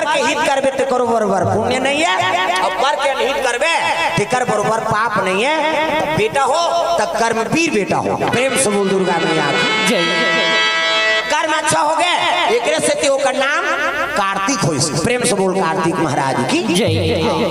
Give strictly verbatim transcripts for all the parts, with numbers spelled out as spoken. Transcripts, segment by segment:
के हित करबे, तेकरो बरोबर पुण्य नहीं है, और पर के अनहित करबे, तेकर बरोबर पाप नहीं है। बेटा हो, त कर्मवीर बेटा हो। प्रेम से बोल दुर्गा मैया की। जय। कर्म अच्छा हो गए, एकरे सेती ओकर नाम कार्तिक होइस। प्रेम से बोल कार्तिक महाराज की। जय।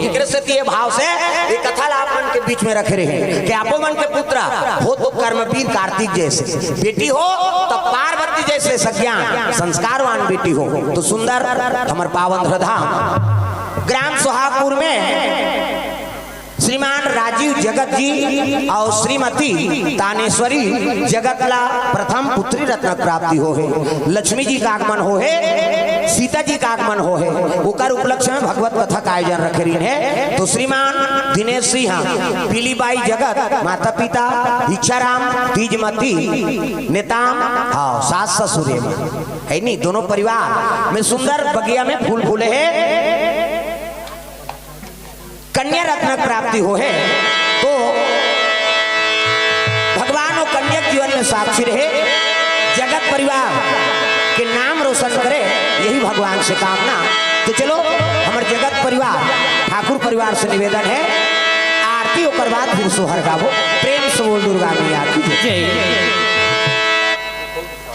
एकरे सेती ये भाव से ये कथा ला आप मन के बीच में रखे रहे कि आपो मन के पुत्र हो तो कर्मवीर कार्तिक जैसे, बेटी हो तो पार्वती जैसे सज्ञान संस्कारवान बेटी हो तो सुंदर हमर पावन हृदय धाम। ग्राम सोहागपुर में श्रीमान राजीव जगत जी और श्रीमती तानेश्वरी जगत ला प्रथम पुत्री रत्न प्राप्ति हो हे, लक्ष्मी जी का आगमन हो हे, सीता जी का आगमन हो हे, ओकर उपलक्ष्य में भगवत कथा का आयोजन रखे रहिन हे। तो श्रीमान दिनेश सिंह, पीलीबाई जगत, माता पिता, इच्छाराम, तीजमती, नेताम, हाँ, सास ससुर एमा, है नी, दोनों परिवार में सुंदर बगिया में फूल फूले हे। कन्या रत्न प्राप्ति हो हे तो भगवान वो कन्या के जीवन में साक्षी रहे, जगत परिवार के नाम रोशन करे, यही भगवान से कामना। तो चलो, हमर जगत परिवार, ठाकुर परिवार से निवेदन है, आरती ओकर बाद फिर सोहर गाबो। प्रेम से बोल दुर्गा मैया की जय। जय।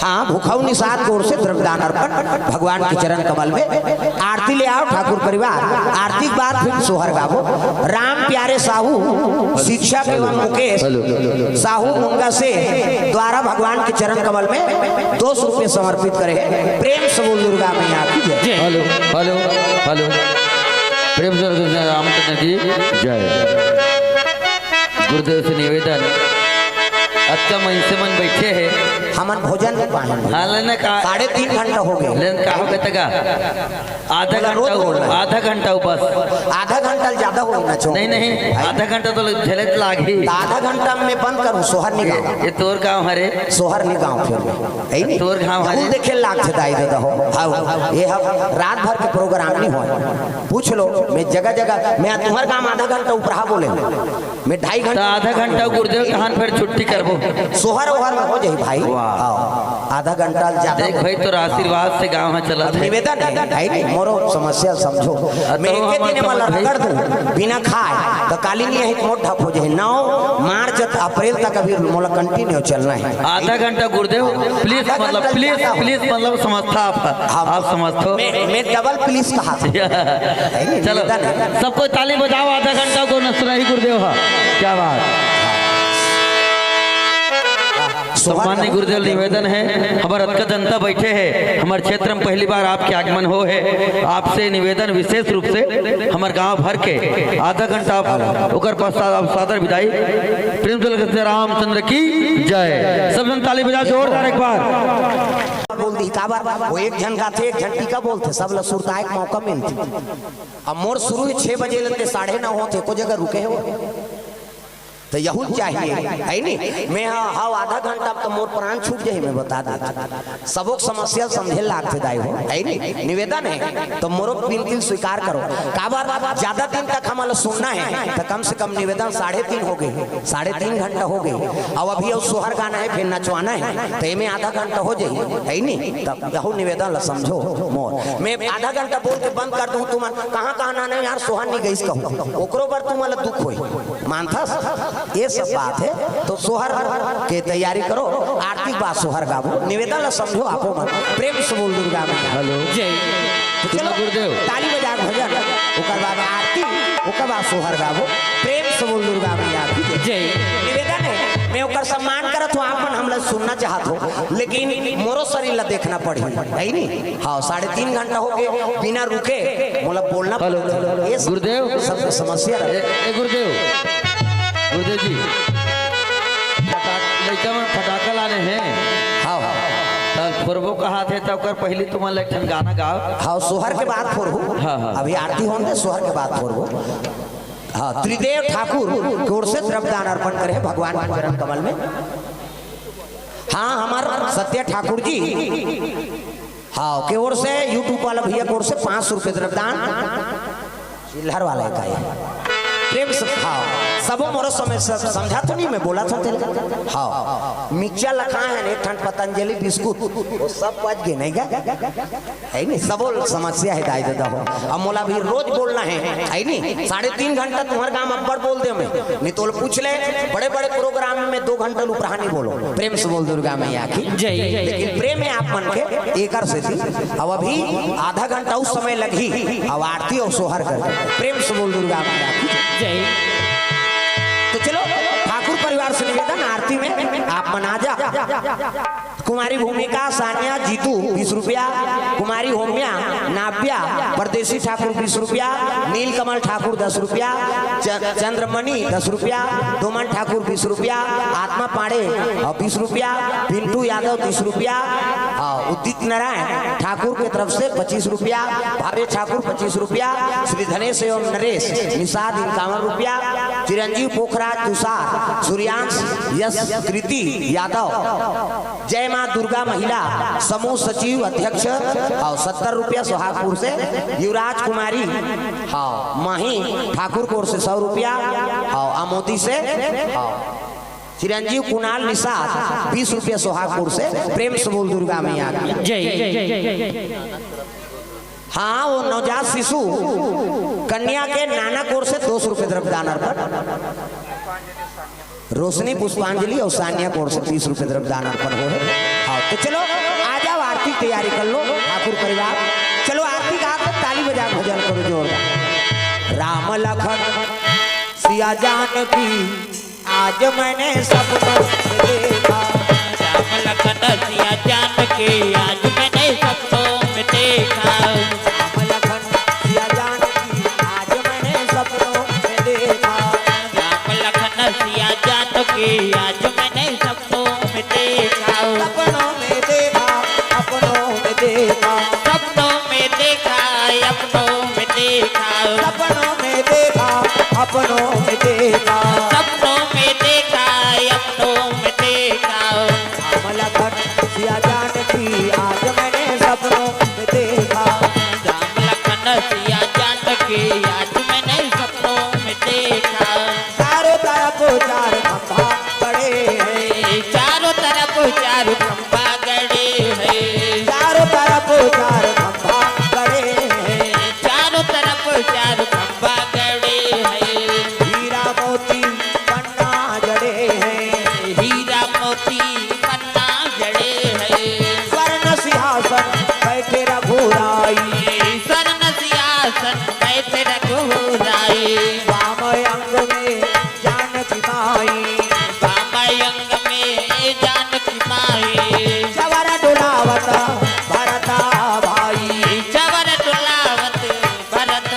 हाँ, भूखऊ निषाद के ओर से द्रव्यदान अर्पण भगवान के चरण कमल में। आरती ले आओ ठाकुर परिवार, आरती के बाद फिर सोहर गाबो। राम प्यारे साहू शिक्षक एवं मुकेश हेलो। साहू मुंगा से द्वारा भगवान के चरण कमल में दो सौ रुपये समर्पित करे हैं। प्रेम से बोल दुर्गा मैया की जय। जय। Hello, hello, hello. प्रेम से बोल रामचंद्र की जय। गुरुदेव से निवेदन, अतका मइनसे मन बैठे हे। हमन भोजन नहीं पाए। हाँ, लेने का साढ़े तीन घंटा हो गए। लेने का हो गए तका? आधा बोला, घंटा रोज हो, बोल रहा है। आधा घंटा हो बस। आधा घंटा ज्यादा हो ना, चो। नहीं, नहीं, भाई। आधा घंटा तो झेले लागही। तो आधा घंटा में बंद करूँ, सोहर नहीं गाँव। ये तोर गाँव हरे। सोहर नहीं गाँव फिर। है नहीं? तोर गाँव राहुल हरे। देखे लाग थे दाई दादा हो। हाँ, ये हम रात भर के प्रोग्राम नहीं हो। पूछ लो, मैं जगह जगह, मैं तुम्हारे गाँव आधा घंटा उपरहा बोले हूँ। मैं ढाई तो घंटा आधा घंटा गुरुदेव तहान फिर छुट्टी करबो। सोहर ओहर में हो जाई भाई। वाह। हाँ, आधा घंटा ज्यादा देख हो। भाई, तोर आशीर्वाद से गाँव ह चलत अब है। निवेदन है, है नहीं, मोरो समस्या समझो। अब मैं तो एक हमारे दिन में समझ लड़ भाई। कर दूं, बिना खाए, तो काली नहीं है, मोट ढप हो जाए। नौ मार्च त अप्रैल तक अभी मोला कंटिन्यू चलना है। आधा घंटा गुरुदेव, प्लीज, आधा मतलब, घंटा प्लीज, ज्यादा हो। प्लीज, मतलब, समझता आप, हाँ। आप समझतो। मैं, मैं डबल प्लीज कहा था। है नहीं, चलो, निवेदन है। सबको ताली बजाओ, आधा घंटा को नसराही गुरुदेव हा। क्या बात। सम्माननीय गुरुदेव, निवेदन है, हमर अतका जनता बैठे है, हमर क्षेत्र में पहली बार आपके आगमन हो है, आपसे निवेदन विशेष रूप से हमर गांव भर के आधा घंटा आप ओकर पश्चात आप सादर विदाई। प्रेम से लगे रामचंद्र की जय। सब जन ताली बजा जोरदार एक बार। बोल दी काबर, वो एक झन गाथे, एक झन टीका बोलथे, सब ल सुरताए के मौका मिलथे। अब मोर शुरू ही छह बजे लेते साढ़े नौ होथे, को जगह रुके हो। तो यहू चाहिए, है नी? मैं हा, हाव आधा घंटा तो मोर प्राण छूट जाही, मैं बता देता। सबोक समस्या समझे लागथे दाई हो, है नी? निवेदन है, तो मोरो विनती स्वीकार करो। काबर ज्यादा दिन तक हमला सुनना है, तो कम से कम निवेदन साढ़े तीन हो गए, साढ़े तीन घंटा हो गए। अब अभी अउ सोहर गाना है, फिर नचवाना है, तो एमे आधा घंटा हो जाही, है नी? तब यहू निवेदन ला समझो मोर। मैं आधा घंटा बोल के बंद कर दूं, तुमन कहाँ कहाँ ना, नहीं यार, सोहर नहीं गईस कहूँ, ओकरो बर तुमन ला दुख होई। मानथस? ये सब बात है। तो सोहर के तैयारी करो, आरती के बाद सोहर गाबो। निवेदन ला समझो आपो मन। प्रेम से बोल दुर्गा मैया। हेलो। जय। तो चलो, गुरुदेव। ताली बजा के भजन, ओकर बाद आरती, ओकर बाद सोहर गाबो। प्रेम से बोल दुर्गा मैया की जय। जय। निवेदन है, मैं ओकर सम्मान करत हूँ, आप मन हमला सुनना चाहत हो, लेकिन मोरो शरीर ला देखना पड़ही, है नी? हाँ, साढ़े तीन घंटा हो गए, बिना रुके मोला बोलना हेलो। पड़त हे। ये सब गुरुदेव। सब समस्या रहे। ए, ए गुरुदेव, गुरुदेव जी, फटाक-, लइका मन फटाका लाने हैं। हाँ, हाँ। त फोरबो कहात हे, त ओकर पहली तुमन ला एक ठन गाना गाओ। हाँ, सोहर के बाद फोरबो। हाँ, हाँ। अभी आरती होने दे, सोहर के बाद फोरबो। हाँ, त्रिदेव ठाकुर के ओर से द्रव्यदान अर्पण करे भगवान के चरण कमल में। हाँ, हमार सत्य ठाकुर जी, हाँ, के ओर से, YouTube वाला भैया के ओर से पाँच सौ रुपये द्रव्यदान। चिल्हर वाला एक आया। प्रेम से खाओ। सबो मोरो समय सब समझा तो नहीं, मैं बोला था तेरे। हाँ, मिक्सचर लखा है एक ठन पतंजलि बिस्कुट, वो सब पच गए नहीं गा? है नहीं, सबो समस्या है दाई दादा हो। अब मोला भी रोज बोलना है, है नहीं? साढ़े तीन घंटा तुम्हारे गांव अब्बड़ बोल दे मैं, नहीं तो पूछ ले। बड़े बड़े प्रोग्राम में दो घंटा लुपरहा नहीं बोलो। प्रेम से बोल दुर्गा मैया की जय। लेकिन प्रेम है आप मन के एकर से थी। अब अभी आधा घंटा उस समय लगी, अब आरती और सोहर कर दे। प्रेम से बोल दुर्गा मैया की जय। तो चलो, ठाकुर परिवार से निवेदन, आरती में आप मन आ जा। कुमारी भूमिका, सानिया, जीतू, बीस रुपया। कुमारी होम्या, नाव्या, परदेसी ठाकुर, बीस रुपया। नीलकमल ठाकुर, दस रुपया। च-, चंद्रमणि, दस रुपया। डोमन ठाकुर, बीस रुपया। आत्मा पांडे, अ, बीस रुपया। पिंटू यादव, तीस रुपया। हाँ, उदित नारायण ठाकुर के तरफ से पच्चीस रुपया। भावेश ठाकुर, पच्चीस रुपया। श्री धनेश एवं नरेश निषाद, इक्यावन रुपया। चिरंजीव पोखराज, तुषार, सूर्यांश, यश, कृति यादव, जय माँ दुर्गा महिला समूह सचिव अध्यक्ष, और सत्तर रुपया सोहागपुर से। युवराज कुमारी, हाँ, माही ठाकुर कोर से सौ रुपया, हाँ, आमोदी से, हाँ, चिरंजीव कुणाल निषाद, बीस रुपया सोहागपुर से। प्रेम से बोल दुर्गा मैया की जय। हाँ, वो नवजात शिशु कन्या के नाना कोर से दो सौ रुपये द्रव्य दान अर्पण। रोशनी पुष्पांजलि और सानिया कोर से तीस रुपये द्रव्य दान अर्पण हो है। हाँ, तो चलो, आ जाओ, आरती तैयारी कर लो ठाकुर परिवार। चलो, आरती गा के ताली बजा के भजन करो जोरदार। राम लखन सिया जानकी आज मैंने सपनों में देखा। राम लखन सिया जानकी आज मैंने सपनों में देखा। राम लखन सिया जानकी आज मैंने सपनों में देखा। राम लखन सिया जानकी आज मैंने सपनों में देखा। सपनों में देखा, सपनों में देखा। सपनों में देखा, सपनों में देखा। सपनों में देखा, सपनों में देखा। सपनों में देखा, सपनों में देखा। राम लखन सिया जानकी आज मैंने सपनों में देखा। राम लखन सिया जानकी आज मैंने सपनों में देखा। चारों तरफ चार खंभा गड़े हैं। चारों तरफ चार खंभा गड़े हैं। चारों तरफ चार खंभा गड़े हैं। चारों तरफ चार खंभा गड़े हैं। हीरा मोती पन्ना जड़े हैं। हीरा मोती पन्ना जड़े हैं। स्वर्ण सिंहासन बैठे रघुराई। स्वर्ण सिंहासन बैठे रघुराई। वाम अंग में जानकी माई। वाम अंग में जानकी माई। चवर डोलावत भरत भाई। चवर डोलावत भरत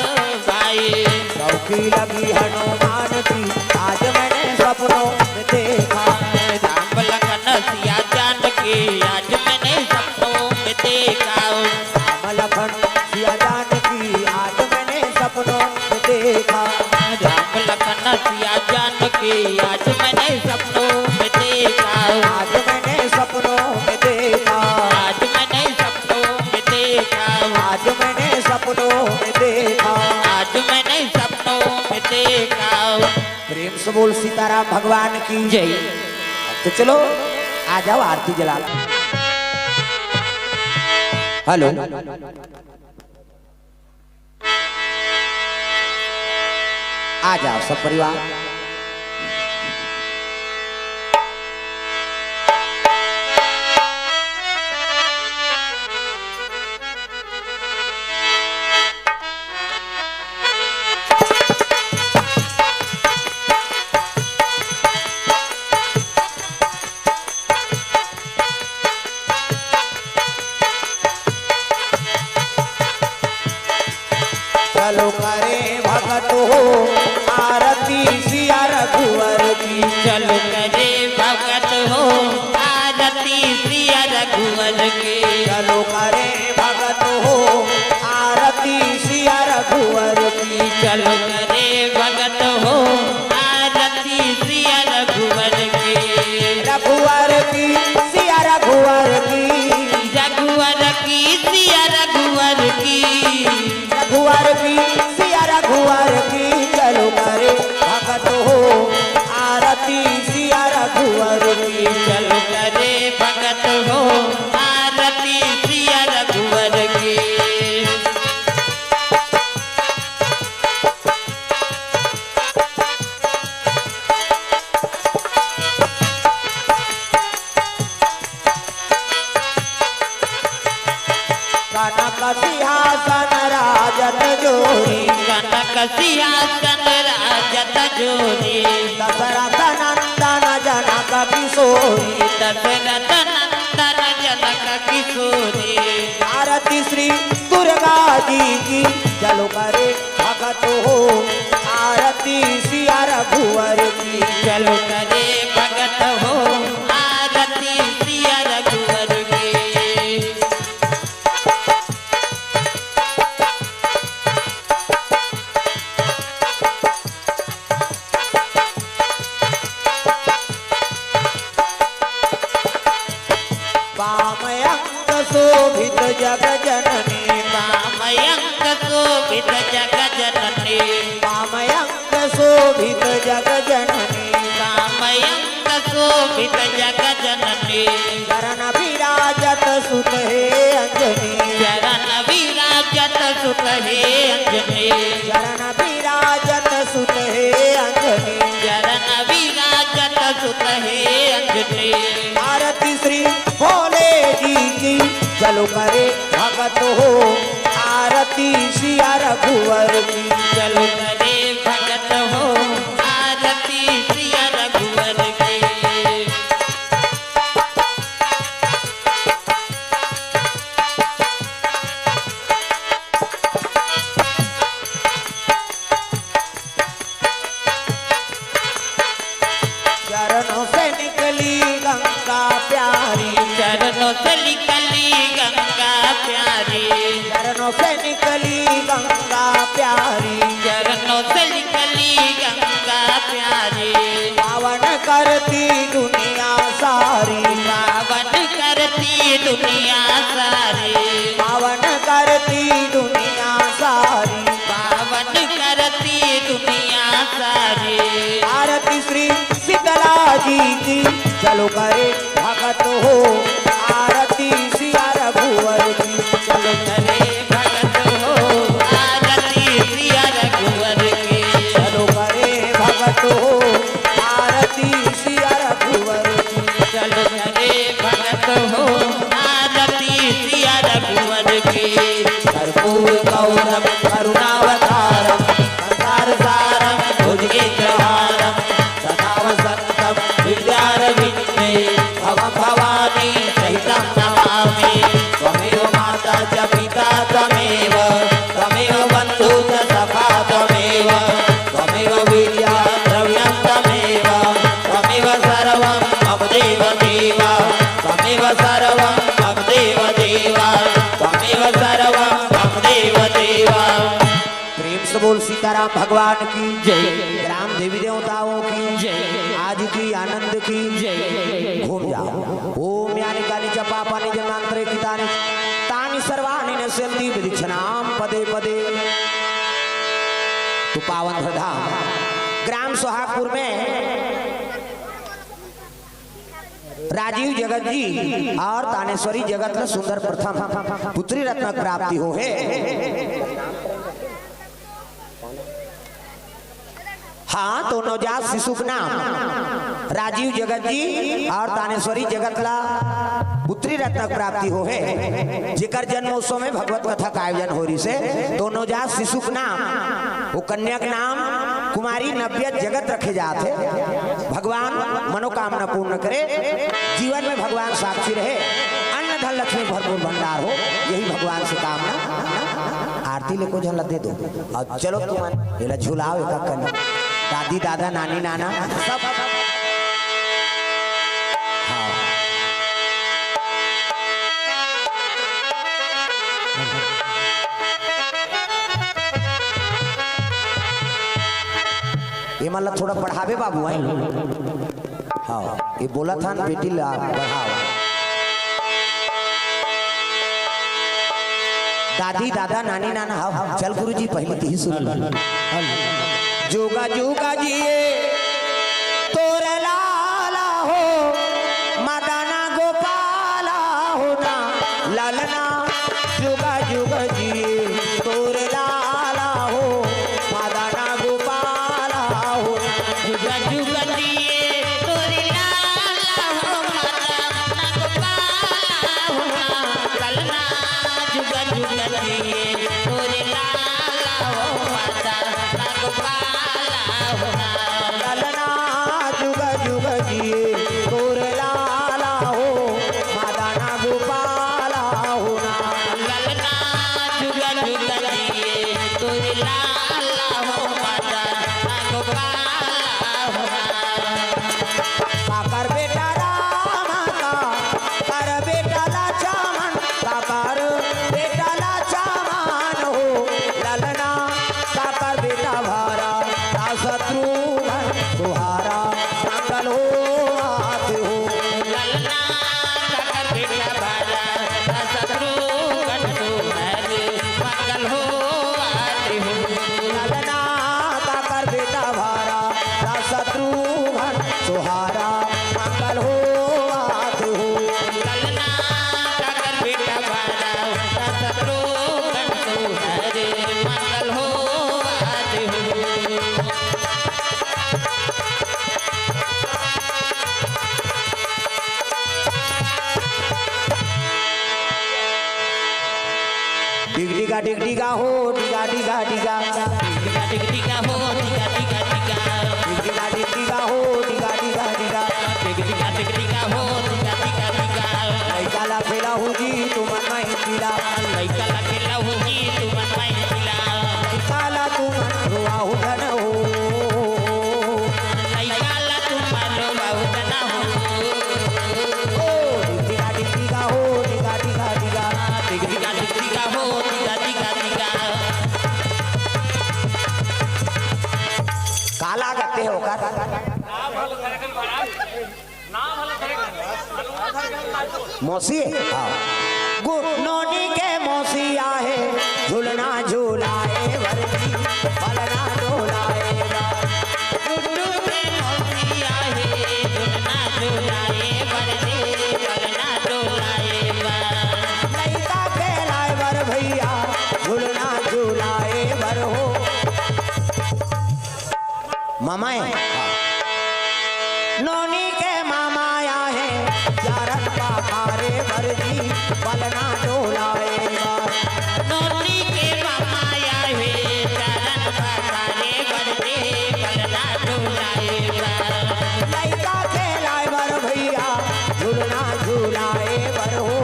भाई। चौकी लगी हनुमान की आज मैंने सपनों में देखा। राम लखन सिया जानकी आज मैंने सपनों में देखा। राम लखन सिया जानकी आज मैंने सपनों में देखा। राम लखन सिया जानकी आज मैंने सपनों में देखा। आज मैंने सपनों में देखा। आज मैंने सपनों में देखा। आज मैंने सपनों में देखा। आज मैंने सपनों में देखा। प्रेम से बोल सीताराम भगवान की जय। तो चलो, आ जाओ, आरती जला लो। हेलो, आ जाओ सब परिवार। चलो करे भगत हो आरती सिया रघुवर की। चलो करे भगत हो आरती सिया रघुवर की। चलो करे भगत हो आरती सिया रघुवर की। चलो करे भगत हो आरती सिया रघुवर की। रघुवर की सिया रघुवर की। रघुवर की सिया रघुवर की। रघुवर की सिया रघुवर की। चलो करे कनक सिंहासन राजत जोरी। कनक सिंहासन राजत जोरी। दशरथ नंदन जनक किशोरी। दशरथ नंदन जनक किशोरी। आरती श्री दुर्गा जी की चलो करे भगत हो। आरती सिया रघुवर की। चलो करे भगत हो। आरती सिया रघुवर की। वाम अंग शोभित जग जननी। वाम अंग शोभित जग जननी। वाम अंग शोभित जग जननी। वाम अंग शोभित जग जननी। चरण विराजत सुत हे अंजनी। चरण विराजत सुत हे अंजनी। चरण विराजत सुत हे अंजनी। चरण विराजत सुत हे अंजनी। आरती श्री भोले जी की चलो करे भगत हो। आरती सिया रघुवर की। चलो करे भगत हो। आरती सिया रघुवर की। चरणों से निकली गंगा प्यारी। चरणों से निकली गंगा प्यारी। चरणों से निकली गंगा प्यारी। चरणों से निकली गंगा प्यारी। पावन करती दुनिया सारी। पावन करती दुनिया सारी। पावन करती दुनिया सारी। पावन करती दुनिया सारी। आरती श्री शीतला जी की चलो करे भगत हो। आरती सिया रघुवर की। चलो करे भगत हो। आरती सिया रघुवर की। चलो करे भगत हो। आरती सिया रघुवर की। चलो करे भगत हो। आरती सिया रघुवर की। कर्पूर गौरम करुणावतारम संसार सारम भुजगेन्द्रहारम सदा वसंतम हृदयारविंदे भवम भवानी सहितं नमामि। त्वमेव माता च पिता त्वमेव, त्वमेव बन्धु च सखा त्वमेव, त्वमेव विद्या द्रव्यं त्वमेव, त्वमेव सर्वं मम देव देव, त्वमेव सर्वं मम देव देव, त्वमेव सर्वं मम देव देव। प्रेम से बोल सीताराम भगवान की जय। ग्राम देवी देवताओं की जय। आज की आनंद की जय। घूम जाओ। ओम यानि कानि च पापानि जन्मांतरे कृतानि तानि सर्वाणि नश्यन्ति विधिक्षणाम पदे पदे। तो पावन धाम ग्राम सोहागपुर में राजीव जगत जी और तानेश्वरी जगत ल सुंदर प्रथम पुत्री रत्न प्राप्ति हो हे। हाँ, तो नवजात शिशु के नाम राजीव जगत जी और तानेश्वरी जगत ला पुत्री रत्न प्राप्ति हो हे, जेकर जन्मोत्सव में भगवत कथा का आयोजन हो रही से, तो नवजात शिशु के नाम, वो कन्या के नाम कुमारी नव्य जगत रखे जात हे। भगवान मनोकामना पूर्ण करे, जीवन में भगवान साक्षी रहे, अन्न धन लक्ष्मी भरपूर भंडार हो, यही भगवान से कामना। आरती ले को झन ला दे दो। अउ चलो तुमन एला झुलाओ एक कन। दादी, दादा, नानी, नाना सब। हाँ। ये मन ला थोड़ा पढ़ावे बाबू, हैं? हाँ, ये बोलत हन बेटी ला पढ़ावा। दादी, दादा, नानी, नाना, हाँ, हाँ, चल गुरुजी, पहली तिही सुन लो। जुगा जुगा जिए तोर लाला हो, मदना गोपाला हो ना, ललना जुगा जुगा जिए तोर लाला हो, मदना गोपाला हो ना। जुगा जुगा जिए तोर लाला हो, मदना गोपाला हो ना, ललना जुगा तोरे लाला हो माता ना गोपाला हो ना। ललना जुग जुग जिए तोरे लाला हो माता ना गोपाला हो ना। ललना जुग जुग जिए तोरे लाला हो माता ना गोपाला हो ना। काकर बेटा राम का, कर बेटा लक्ष्मण, काकर बेटा लक्ष्मण हो, ललना काकर बेटा भरत शत्रुघ्न, तुहारा मंगल होवत हो। ललना काकर बेटा भरत शत्रुघ्न, तुहारे मंगल होवत हो। ललना काकर बेटा भरत शत्रुघ्न, तुहारा मंगल होवत हो। ललना काकर बेटा भरत शत्रुघ्न, तुहारे मंगल होवत हो। डिग डिगा डिग डिगा हो, डिगा डिगा डिगा। डिग डिगा डिग डिगा हो, डिगा डिगा डिगा। डिग डिगा डिग डिगा हो, डिगा डिगा डिगा। डिग डिगा डिग डिगा हो, डिगा डिगा डिगा। लइका ला खेलाहू जी तुमन माई पीला। लइका ला खेलाहू जी तुमन माई पीला। लइका ला तुमन रोवाहू झन हो। लइका ला तुमन रोवाहू झन हो। ओ, डिग डिगा डिग डिगा हो, डिगा डिगा डिगा। डिग डिगा डिग डिगा हो, डिगा डिगा डिगा। का लागत हे ओकर? मौसी? हाँ। गु-, नोनी के मौसी आहे, झुलना झुलाए बर जी, पलना डोलाए बर। गुड्डू के मौसी आहे, झुलना झुलाए बर जी, पलना डोलाए बर। लइका खेलाए बर भइया, झुलना झुलाए बर हो। मामा हे? नोनी के मामा आहे, चारन पखारे बर जी, पलना डोलाए बर। नोनी के मामा आहे, चारन पखारे बर जी, पलना डोलाए बर। लइका खेलाए बर भइया, झुलना झुलाए बर हो,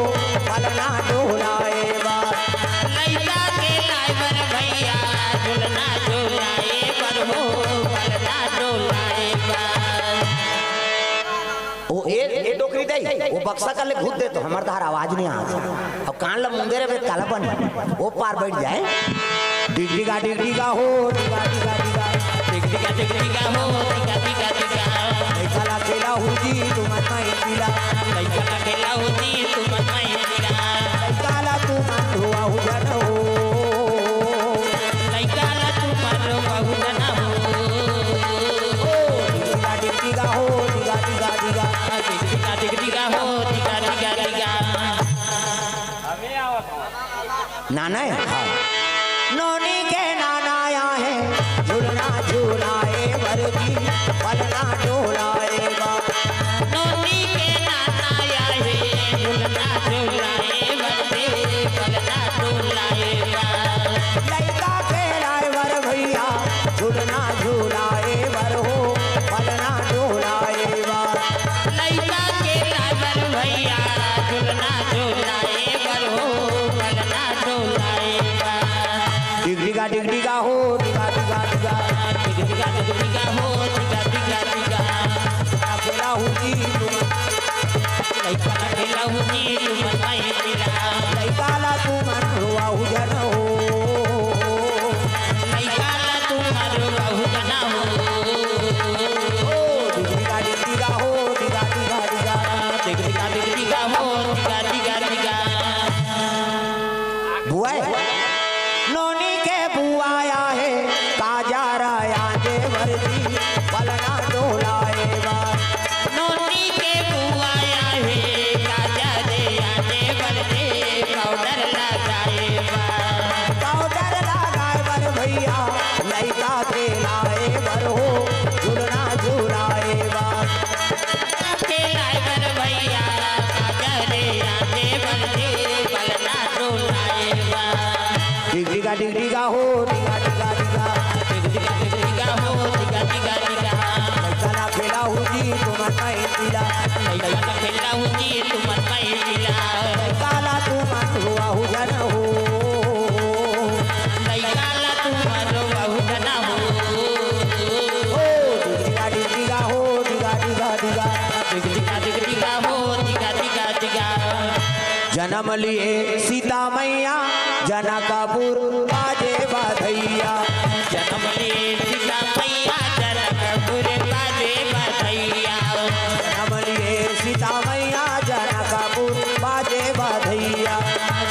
पलना डोलाए बर। लइका खेलाए बर भइया, झुलना झुलाए बर हो, पलना डोलाए बर। ओ ए, ए डोकरी दई, ओ बक्सा कर ले घुत दे तो हमर तहार आवाज नइ आत। अब कान ल मुंदे रहे काला बनी, ओ पार बइठ जाए। डिग डिगा डिग डिगा हो, डिगा डिगा डिगा। डिग डिगा डिग डिगा हो, डिगा डिगा डिगा। लइका ला खेलाहू जी तुमन माई पीला। लइका ला खेलाहू जी तुमन माई पीला। लइका ला तुमन रोवाहू झन हो। लइका ला तुमन रोवाहू झन हो। ओ, डिग डिगा डिग डिगा हो, डिगा डिगा डिगा। डिग डिगा डिग डिगा हो, डिगा डिगा डिगा। नाना हे? हाँ। नोनी के नाना आहे, झुलना झुलाए बर जी, पलना डोलाए बर। नोनी के नाना आहे, झुलना झुलाए बर जी, पलना डोलाए बर। लइका खेलाए बर भइया, झुलना झुलाए बर हो, पलना डोलाए बर। लइका खेलाए बर भइया, झुलना झुलाए बर हो, पलना डोलाए बर। डिग डिगा डिग डिगा हो, डिगा डिगा डिगा। डिग डिगा डिग डिगा हो, डिगा डिगा डिगा। लइका खेलाहू जी तुमन, लइका खेलाहू जी तुमन माई पीला। लइका ला तुमन रोवाहू झन हो। लइका ला तुमन रोवाहू झन हो। ओ, डिग डिगा डिग डिगा हो, डिगा डिगा डिगा। डिग डिगा डिग डिगा हो, डिगा डिगा डिगा। बुआई, नोनी के बुआ आहे, काजर आंजे बर जी, पलना डोलाए बर। नोनी के बुआ आहे, काजर आंजे बर जी, पाउडर लगाए बर। पाउडर लगाए बर भइया, लइका खेलाए बर हो, झुलना झुलाए बर। खेलाए बर भइया, काजर आंजे बर जी, पलना डोलाए बर। डिग डिगा हो, डिगा डिगा डिगा। डिग डिगा डिग डिगा हो, डिगा डिगा डिगा। लइका ला खेलाहू जी तुमन मई पिला। लइका ला खेलाहू जी तुमन मई पिला। लइका ला तुमन रोवाहू झन हो। लइका ला तुमन रोवाहू झन हो। हो, डिग डिगा डिग डिगा हो, डिगा डिगा डिगा। डिग डिगा डिग डिगा हो, डिगा डिगा डिगा। जनम लिए सीता मैया जनकपुर बाजे बधइया। जनम लिए सीता मैया जनकपुर बाजे बधइया। जनम लिए सीता मैया जनकपुर बाजे बधइया।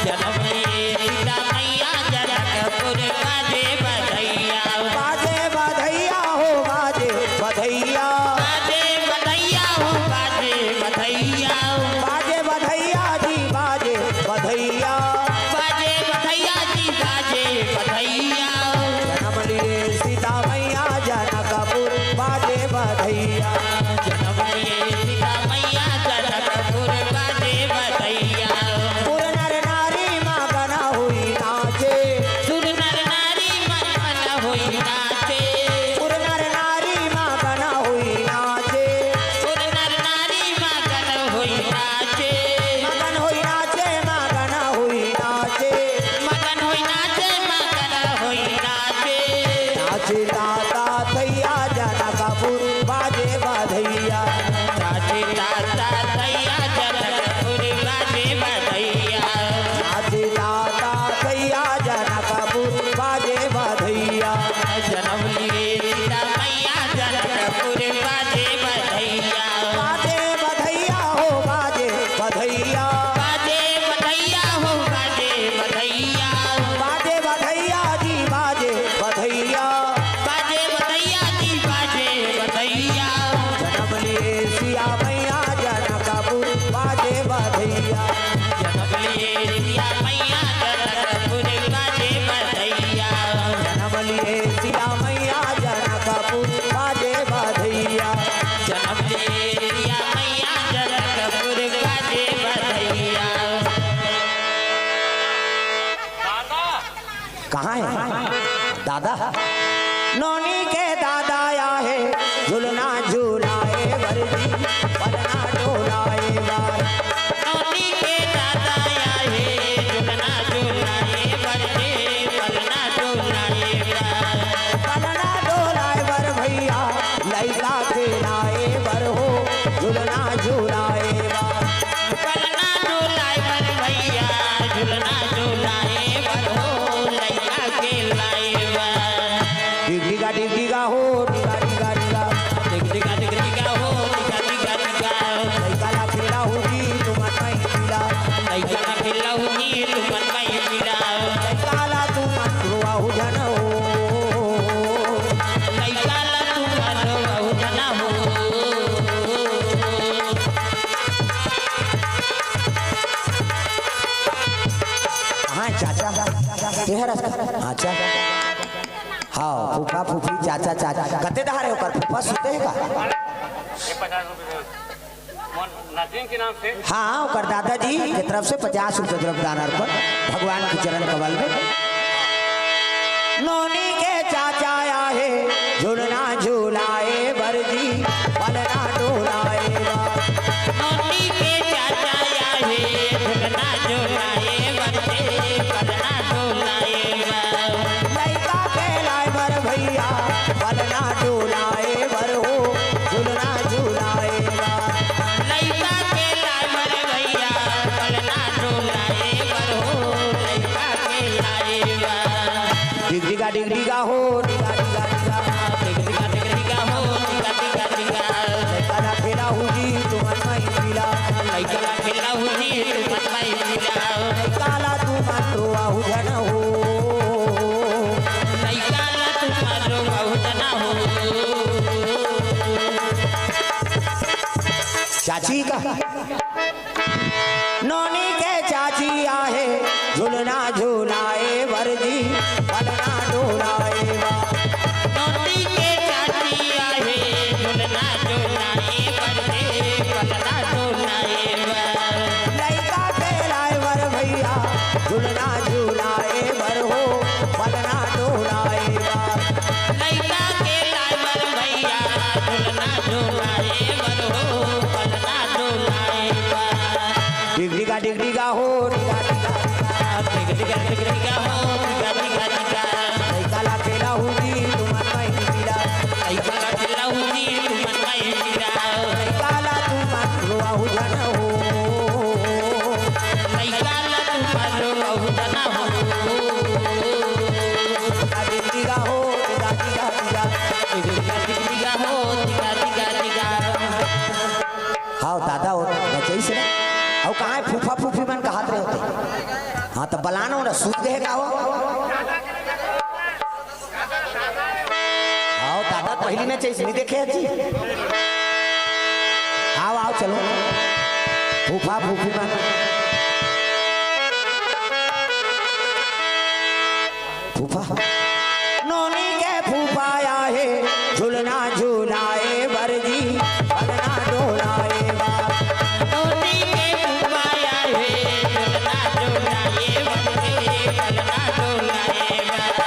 जनम लिए सीता मैया जनकपुर बाजे बधइया। बाजे बधइया हो, बाजे बधइया। बाजे बधइया हो, बाजे बधइया। बाजे बधइया जी, बाजे बधइया। बाजे बधइया जी, बाजे बधइया। जनम लिए सीता मैया जनकपुर बाजे बधइया। जनम लिए सीता मैया जनकपुर बाजे बधइया। सुर नर नारी मगन होई नाचे। सुर नर नारी मगन होई नाचे। सुर नर नारी मगन होई नाचे। सुर नर नारी मगन होई नाचे। मगन होई नाचे, मगन होई नाचे। मगन होई नाचे, मगन होई नाचे। नाचे ताता थैया जनकपुर बाजे बधइया। नाचे ताता थैया जनकपुर बाजे बधइया। नाचे ताता थैया जनकपुर बाजे बधइया। जनम लिए सीता मैया जनकपुर बाजे बधइया। बाजे बधइया हो, बाजे बधइया। बाजे बधइया हो, बाजे बधइया। बाजे बधइया जी, बाजे बधइया। बाजे बधइया जी, बाजे बधइया। जनम लिए सिया मैया जनकपुर बाजे बधइया। जनम लिए सिया मैया जनकपुर बाजे बधइया। जनम लिए सिया मैया जनकपुर बाजे बधइया। जनम लिए सिया मैया जनकपुर बाजे बधइया। कहाँ है दादा? नोनी के दादा आए हे, झुलना झुलाए बर जी, पलना डोलाए बर। नोनी के दादा आए हे, झुलना झुलाए बर जी, पलना डोलाए बर। पलना डोलाए बर भैया, लइका खेलाए बर हो, झुलना झुलाए बर। पलना डोलाए बर भैया, झुलना झुलाए बर हो, लइका खेलाए बर। डिग डिगा डिग डिगा हो, डिगा डिगा डिगा। डिग डिगा डिग डिगा हो, डिगा डिगा डिगा। लइका ला खेलाहू जी तुमन मई पिला। लइका ला खेलाहू जी तुमन मई पिला। लइका ला तुमन रोवाहू झन हो। लइका ला तुमन रोवाहू झन हो। हाँ चाचा, ये है रास्ता। हाँ, चल। हाँ, फूफा, फूफी, चाचा, चाचा। कते डहार हे ओकर फूफा, सुते हे का? ये पचास रुपये दे। मोर नातिन के नाम से। हाँ, ओकर दादाजी के तरफ से पचास रुपये द्रव्य दान अर्पण भगवान के चरण कमल में। नोनी के चाचा आए हे, झुलना झुलाए बर जी, पलना डोलाए बर। नोनी के चाचा आए हे, झुलना झुलाए बर जी, पलना डोलाए बर। लइका के लाए बर भैया, पलना डोलाए बर हो, झुलना झुलाए बर। लइका के लाए बर भैया, पलना डोलाए बर हो, लइका के लाए बर। डिग डिगा डिग डिगा हो, डिगा डिगा डिगा। डिग डिगा डिग डिगा हो, डिगा डिगा डिगा। लइका ला खेलाहू जी तुमन मई पिला। लइका ला खेलाहू जी तुमन मई पिला। लइका ला तुमन रोवाहू झन हो। लइका ला तुमन रोवाहू झन हो। चाची का नोनी के चाची आहे, झुलना झुलाए बर जी, पलना डोलाए बर। नोनी के चाची आहे, झुलना झुलाए बर जी, पलना डोलाए बर। लइका के लाए बर भैया, झुलना झुलाए बर हो, लइका ला खेलाहू जी तुमन मही पीला। लइका ला तुमन रोआहू झन हो। लइका ला तुमन रोआहू झन हो। दिगा दिगा हो, दिगा दिगा दिगा। दिगा दिगा हो, दिगा दिगा दिगा। हाव दादा, वो नचइस ना। अउ कहाँ हे फूफा फूफी मन कहत रहे होते? हाँ, त बलाना हो ना, सूत गए का हो? हाव दादा, पहिली नचइस नइ देखे हस जी। आव, आव, चलो। फूफा फूफी मन। फूफा। नोनी के फूफा आए हे, झुलना झुलाए बर जी, पलना डोलाए बर। नोनी के फूफा आए हे, झुलना झुलाए बर जी, पलना डोलाए बर।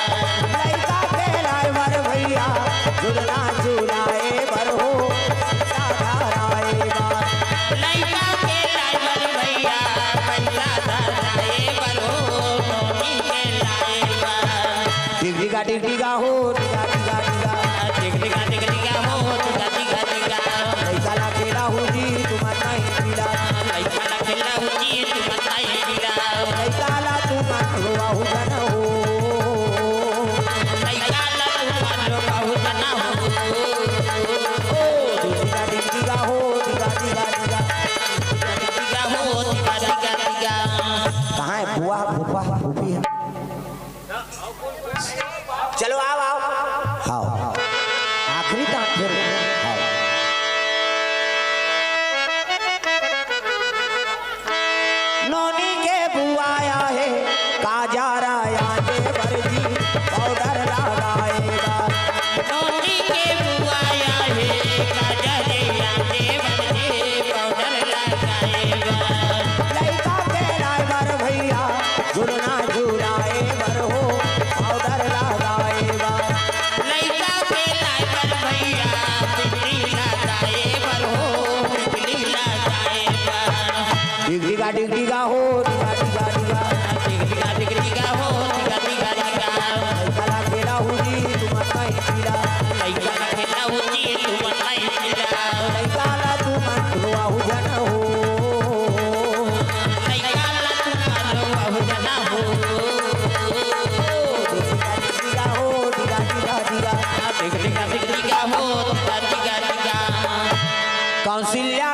लइका खेलाए बर भइया, झुलना झुलाए बर हो, पैसा धराए बर। लइका खेलाए बर भइया, पैसा धराए बर हो, नोनी खेलाए बर। डिग डिगा डिग डिगा हो, डिगा डिगा डिगा। डिग डिगा डिग डिगा हो, डिगा डिगा डिगा। लइका ला खेलाहू जी तुमन मही पीला। लइका ला खेलाहू जी तुमन मही पीला। लइका ला तुमन रोआहू झन हो। लइका ला तुमन रोआहू झन हो। ओ, डिग डिगा डिग डिगा हो, डिगा डिगा डिगा। डिग डिगा हो, डिगा डिगा डिगा। कहाँ हे बुआ, फूफा, फूफी हे? चलो, आव, आव। हाव। आखिरी दांत फिर। हाव। नोनी के बुआ आए हे, काजर आंजे बर जी, पाउडर लगाए बर। नोनी के बुआ आए हे, काजर आंजे बर जी, पाउडर लगाए बर। लइका खेलाए बर भइया, झुलना झुलाए बर हो, पाउडर लगाए बर। लइका खेलाए बर भइया, बिजली लगाए बर हो, बिजली लगाए बर। डिग डिगा डिग डिगा हो, डिगा डिगा डिगा। डिग डिगा डिग डिगा हो, डिगा डिगा डिगा। लइका ला खेलाहू जी तुमन मही पीला। लइका ला खेलाहू जी तुमन मही पीला। लइका ला तुमन रोआहू झन हो। लइका ला तुमन रोआहू झन हो। डिग डिगा डिग डिगा हो, डिगा डिगा डिगा। डिग डिगा डिग डिगा हो, डिगा डिगा डिगा। कौशल्या